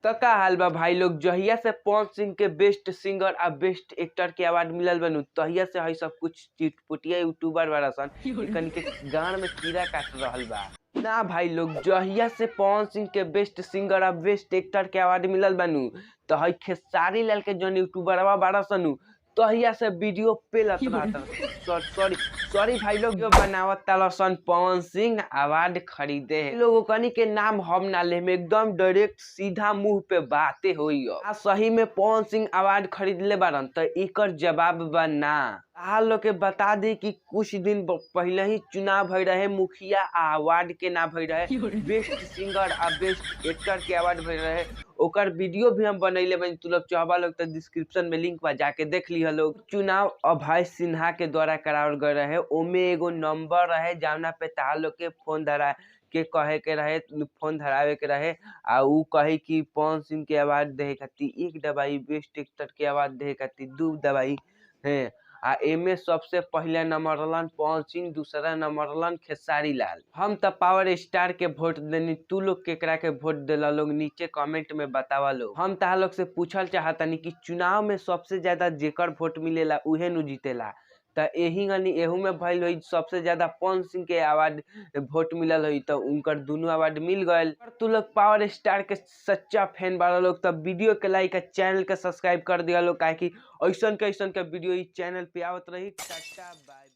त का हाल बा भाई लोग। जहिया से पवन सिंह के बेस्ट सिंगर आ बेस्ट एक्टर के अवार्ड मिलल बानू तहिया से हई सब कुछ चिटपुटिया यूट्यूबर बाड़ा सन एकनी के गांड में कीड़ा काट रहल बा ना भाई लोग। जहिया से पवन सिंह के बेस्ट सिंगर आ बेस्ट एक्टर के अवार्ड मिलल बानू त हई खेसारी लाल के जौन यूट्यूबरवा बाड़ा सन तहिया से वीडियो पेलत रहत। सॉरी सॉरी भाई लोग, जो बनावत सन पवन सिंह अवार्ड खरीदे है लोग ओकनी के नाम हम ना लेम, एकदम डायरेक्ट सीधा मुंह पे बातें होई। आ सही में पवन सिंह अवार्ड खरीदले बारन त एकर जवाब बा ना। आ लोग के बता दी कि कुछ दिन पहले ही चुनाव भई रहे, मुखिया आ अवार्ड के ना भई रहे, बेस्ट सिंगर आ बेस्ट एक्टर के अवार्ड भई रहे। ओकर वीडियो भी हम बनैले बानी, तू लोग चाहबा लोग त डिस्क्रिप्शन में लिंक बा, जाके देख लिह लोग। चुनाव अभय सिन्हा के द्वारा करावल गए रहे, ओमे एगो नंबर रहे जवना पे ताहा लोग के फोन धरा के कहे के रहे, फोन धरावे के रहे आ उ कही कि पवन सिंह के अवार्ड देहे खातिर एक दवाई, बेस्ट एक्टर के अवार्ड देहे खातिर दू दवाई है। आ एमे सबसे पहला नंबर रहलन पवन सिंह, दूसरा नंबर रहलन खेसारी लाल। हम त पावर स्टार के वोट देनी, तू लोग केकरा के वोट देला लोग नीचे कमेंट में बतावा लोग। हम ताहा लोग से पूछल चाहतनी कि चुनाव में सबसे ज्यादा जेकर वोट मिलेला उहे नु जीतेला, त एही गनी एहू में भइल होई सबसे ज्यादा पवन सिंह के अवार्ड वोट मिलल होई त उनकर दुनू अवार्ड मिल गयल। तू लोग पावर स्टार के सच्चा फैन बाड़ा लोग त वीडियो के लाइक आ चैनल के सब्सक्राइब कर दिया लोग, काहे कि ऐसन के वीडियो इस चैनल पे आवत रही। Tata bye.